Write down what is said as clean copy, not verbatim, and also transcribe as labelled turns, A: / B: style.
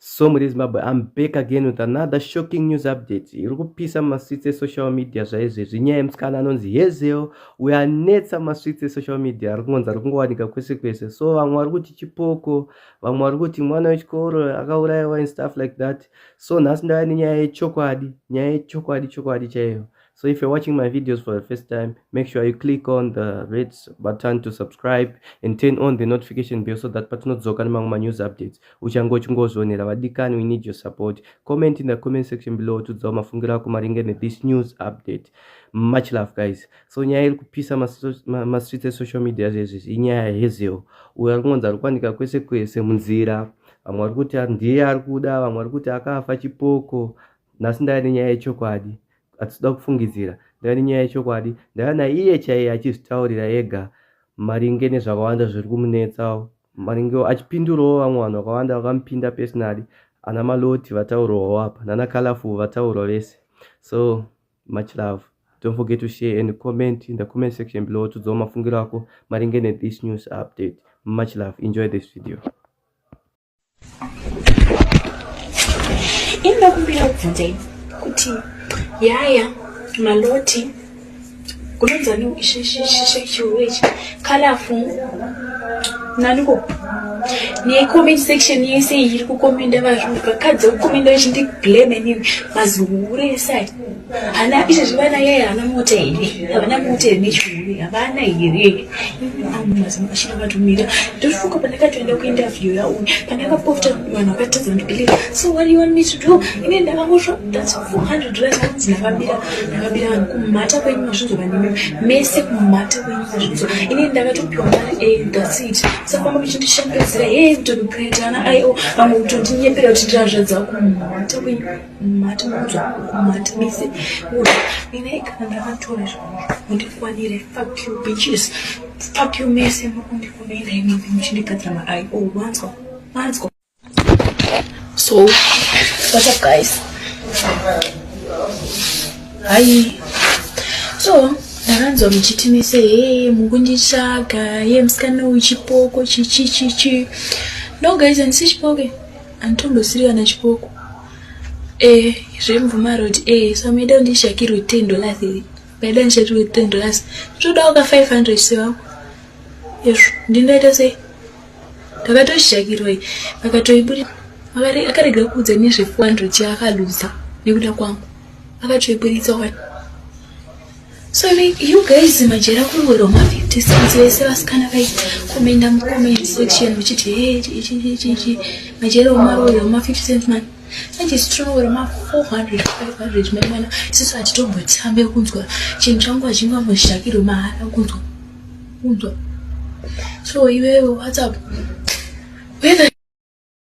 A: So muri Zimbabwe, I'm back again with another shocking news update. Iri kupisa mumastreets esocial media zvaizvezvi. Nyaya yemusikana anonzi Hazel uyo anetsa mumastreets esocial media ari kungonzi ari kungowanika kwese kwese. So vamwe vari kuti chipoko, vamwe vari kuti mwana wechikoro akaurayiwa and stuff like that. So nhasi ndauya nenyaya yechokwadi, nyaya yechokwadi chokwadi chaiyo. So if you're watching my videos for the first time, make sure you click on the red button to subscribe and turn on the notification bell so that patinodzoka nemamwe manews updates uchange uchingozvionera. Vadikani, we need your support. Comment in the comment section below tiudzawo mafungiro ako maringe nethis news update. Much love, guys. So nyaya iri kupisa mastreets esocial media zvezvi inyaya yaHazel uyo ari kungonzi ari kuwanika kwese kwese munzira. Vamwe vari kuti ndiye ari kuda, vamwe vari kuti akafa chipoko. Nhasi ndaya nenyaya yechokwadi, hatisi kufungidzira. Ndaiva nenyaya yechokwadi, ndaiva naiye chaiye achizvitaurira ega maringe nezvakawanda zviri kumunetsawo, maringe achipindurawo vamwe vanhu vakawanda vakamupinda personally. Ana Maloti vataurwawo apa, nana Colorful vataurwa vese. So much love. Don't forget to share and comment in the comment section below tiudzawo mafungiro ako maringe nethis news update. Much love, enjoy this video.
B: Inoda kubvunza ini kuti yaya Maloti kunonzani chihure ichi, Colorful naniko necomment section yese iri kukomenda, vakadzi vekukomenda vachindiblame inini, mazihure ese aya hana izvezvi. Vana yaya hana mota here? Havana mota here? Nechihure havana here? Mazimu achina vatumira. Ndofunga pandakatoenda kuinterview yauyu, pandakapofta, vanhu vakatadza kundibelieve. So what do you want me to do? Ine ndakangosva, that's $400 anzi ndakabira, ndakabira vanhu. Kumhata kwenyu mazvinzwa, vanimi mese, kumhata kwenyu mazvinzwa. Ine ndakatopiwa mari, that's it. Usafamba muchindishambadzira he kutondicreata ana io, vamwe kutondinyepera kuti ndirazvadza. Kumhata kwenyu, kumhata munzwa, kumhata mese. Ine kana ndakatora zvinhu mundikwanire. Fuck you, bitches. Fuck you mese muri kundikomenda imimi muchindigadzira maio. Wanzwa, wanzwa? So what's up, guys? Hi. So ndakanzwa muchiti mese he mukunditsvaga ye musikana wechipoko chichi chichi. No guys, handisi chipoko, handitombosiri kana chipoko. Zvemvuma road, so maida kundishakirwe $10 here? Maida ndishakirwe $10? Todawo ka 500 sevamwe izvo. Ndingaita sei? Ndakatoshakirwa, vakatoiburi, akarega kuudza nezve 400 yaakaluza nekuda kwangu, akatoiburitsa wani. So you guys majera kurwera ma50 cents. Vese vasikana vaikomenda mucomment section muchiti he chichichichi, majera umarowera ma50 cents man. Manje tinorowera ma400, 500 maimwana. Isusu hatitombotambe kunzwa, chinhu changu hachingamboshakirwe mahara, kunzwa, kunzwa? So iwewe, what's up? Whether